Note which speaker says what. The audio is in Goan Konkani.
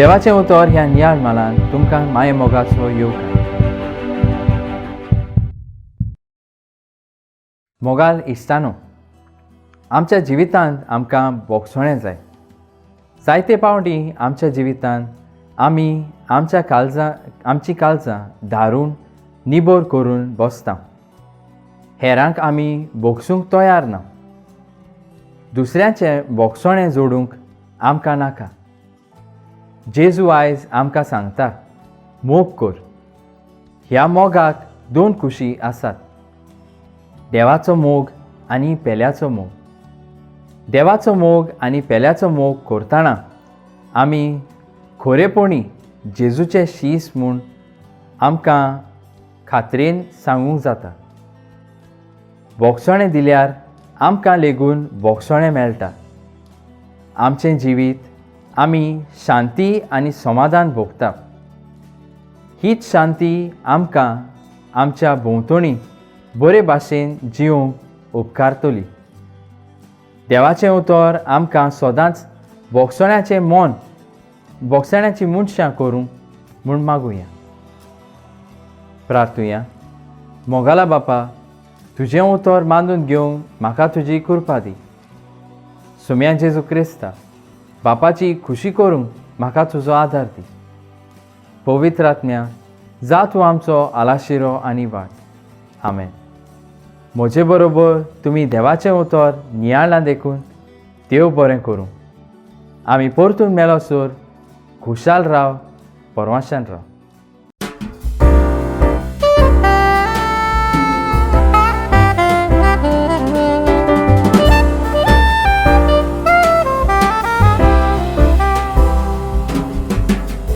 Speaker 1: देवाचें उतर ह्या नियाळ मालान तुमकां माये मोगाचो येवकार. मोगाल इश्टानो, आमच्या जिवितांत आमकां बोगसणें जाय. जायते पावटी आमच्या जिवितांत आमी आमच्या काळजां आमची काळजां धारून निबर करून बसता. हेरांक आमी बोगसूंक तयार ना. दुसऱ्याचें बोगसणें जोडूंक आमकां नाका. जेजू आयज आमकां सांगता, मोग कर. ह्या मोगाक दोन कुशी आसात, देवाचो मोग आनी पेल्याचो मोग. देवाचो मोग आनी पेल्याचो मोग करतना आमी खरेपणी जेजूचे शीस म्हूण आमकां खात्रेन सांगूंक जाता. बोगसणें दिल्यार आमकां लेगून बोगसणें मेळटा. आमचें जिवीत आमी शांती आनी समाधान भोगता. हीच शांती आमकां आमच्या भोंवतणी बरे भाशेन जिवंक उपकारतली. देवाचें उतर आमकां सदांच बोगसण्याचें मन, बोगसण्याची मनशां करूंक म्हूण मागुया. प्रार्थुया. मोगाला बापा, तुजें उतर मानून घेवंक म्हाका तुजी कृपा दी. सुम्या जेजू क्रिस्ता, बापाची खुशी करूंक म्हाका तुजो आदार दी. पवित्र आत्म्या, जा तूं आमचो आलाशिरो आनी वाट. आमेन. म्हजे बरोबर तुमी देवाचें उतर नियाळ्ळां देखून देव बरें करूं. आमी परतून मेलोसर खुशाल राव, परवाशान राव.